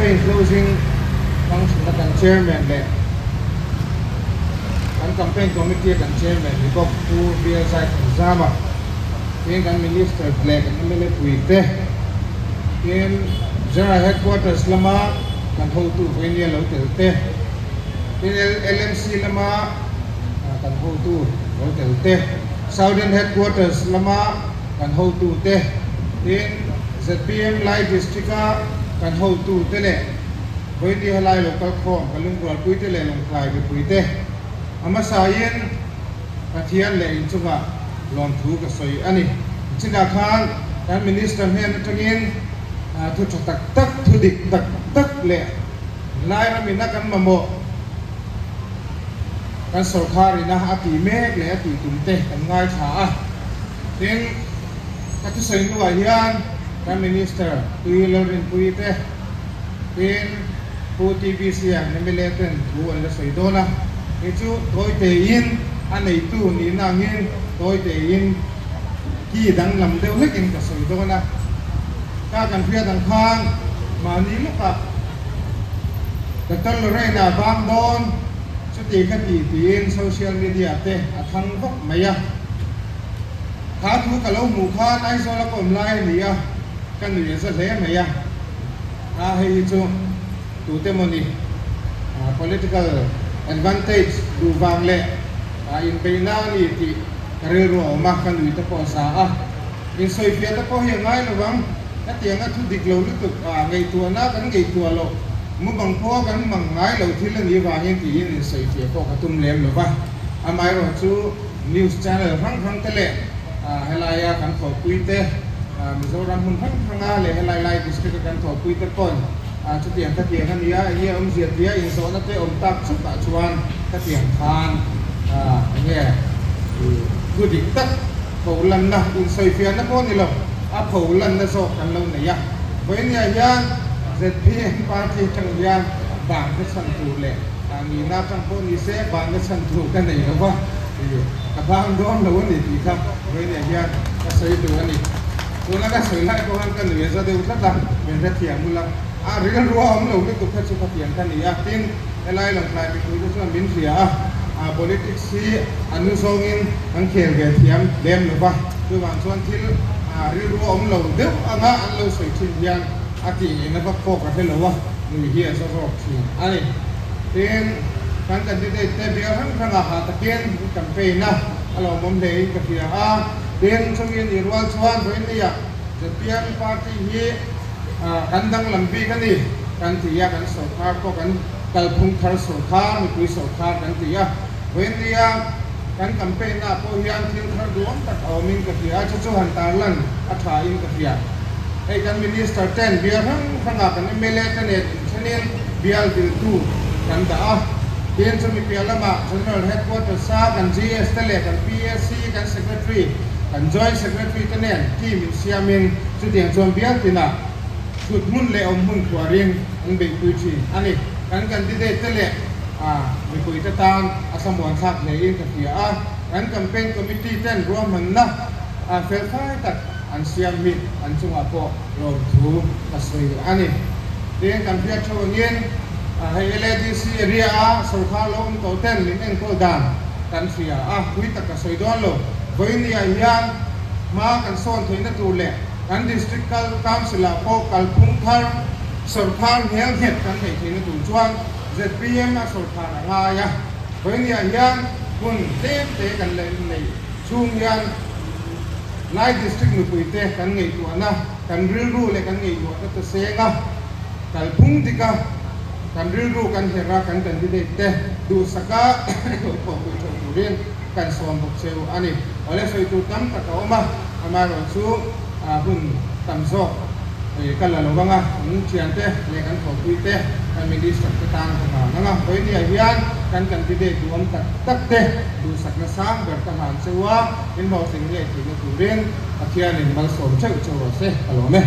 Campaign closing function a kan chairman leh kan campaign committee a kan chairman ni bawk Pu Bial Zaithanzama tin kan minister leh kan mla pui te tin General Headquarters lama kan hotu vawinia lo tel te tin LMC lama kan hotu lo tel te Southern Headquarters lama kan hotu te tin zpm Lai District a kan hotu te leh Vawiini helai lo kal khawm ka lungrualpui te leh lawngtlai mipui te a hmasain Pathian leh inchungah lawmthu ka sawi a ni. Chinah khan kan Minister hnen atangin thu tha tak tak, thu dik tak tak leh Lai ramina kan mamawh kan sawrkhar ina a tih mek leh a tih tum te kan ngaithla a. Tin, ka thusawi hnuah hian kan Minister Tui Lalrinpuii te, tin Pu TBC a mla ten thu an la sawi dawn a, kei chu tawi teiin a neitu nihna angin tawi teiin ki danglam deuh hlekin ka sawi dawn a. Ka kan hriat ang khan mahni lawkah Doctor Lorraine-a vang dawn chuti kha tih tiin social media te a thang vak mai a. Kha thu ka lo hmuh khan Aizawl a ka awm lai a ni a, ka nuih a za hle mai a. A hei hi chu tute maw ni political advantage duh vang leh inbeihna a ni tih ka rilru a awm a, ka nuih te pawh a za a. Insawifiah te pawh hi a ngai lo vang, hetianga thu dik lo lutuk ngaihtuahna kan ngaihtuah loh, mumang pawha kan mang ngai lo thil a nih vangin tiin insawifiah pawh ka tum lem lo va. Amaherawhchu news channel hrang hrang te leh helaia kan thawhpui te, Mizoram hmun hrang hranga leh helai lai district a kan thawhpui te pawn chutiang khatiang a ni a, enge awmzia tia inzawhna te awm tak chukah chuan khatiang khan enge thu dik tak pholanna insawifiahna pawh ni lo, a pholanna zawk kan lo nei a. Vawinia hian zpm party atang hian ban ka chhan tur leh nihna atang pawh ni se ban ka chhan tur ka nei lo va, ka bang dawn lo a ni tih kha vawinia hian ka sawi tur a ni. Tuna ka sawi lai pawh khan ka nuih a za deuh tlat a, min hrethiam ula, a rilru a awm lo lutuk kha chu khatiang ka ni a, tin helai Lawngtlai mipuite chuan min hria a, politics hi a nu zawngin kan khel ve thiam lem lo va, chuvang chuan thil rilru a awm lo deuh anga an lo sawi thin hian a tih ngeina vak pawh ka hre lo a, nuih hi a za zawk thin a ni. Tin, kan candidate te bial hrang hrangah hah takin campaign a a lawmawm hlein ka hria a. Tin, chumi a nih rual chuan vawinia zpm party hi kan danglam bik a ni kan ti a, kan sawrkar pawh kan kalphung thar sawrkar, mipui sawrkar kan ti a. Vawinia kan campaign ah pawh hian thil thar duhawm tak a awmin ka hria a, chu chu han tarlan a tha in ka hria. Hei kan minister ten bial hrang hrangah kan mla te nen inthenin bial diltu kan dah a. Tin, chumi piah lamah General Headquarters a kan GS te leh kan PAC, kan Secretary, kan Joint Secretary te nen team insiamin chutiang chuan bial tinah thut hmun leh awm hmun khuarin an beihpui thin a ni. Kan candidate te leh mipui te tan a thlamuan thlak hlein ka hria a, kan campaign committee ten ruahmanna felfai tak an siam hi an chungah pawh lawmthu ka sawi a ni. Tin, kan hriat theuh angin hei LADC area a sawrkhar lo awm tawh ten min enkawl dan kan hria a, pui tak ka sawi dawn lo. Vawinia hian hma kan sawn theihna tur leh kan District Council ah pawh kalphung thar sawrkhar hmel nghet kan neih theihna tur chuan zpm a sawrkhar a ngai a. Vawinia hian hun tlem te kan neih chhung hian Lai District mipuite kan ngaihtuahna, kan rilru leh kan ngaihtuahna te seng a, kalphung dik a, kan rilru kan herh a, kan candidate te duhsak a thawhpui theuh turin kan sawm bawk cheu a ni. Awle sawi tur tam tak a awm a, amaherawhchu hun tam zawk ka la lo vang a, kan thiante leh kan thawhpui te, kan minister te tan ka hlan ang a, vawinia hian kan candidate duhawm tak tak te duhsakna sang ber ka hlan cheu a, in hlawhtling ngei theihna turin Pathianin malsawm theuh cheu rawh se, ka lawm e.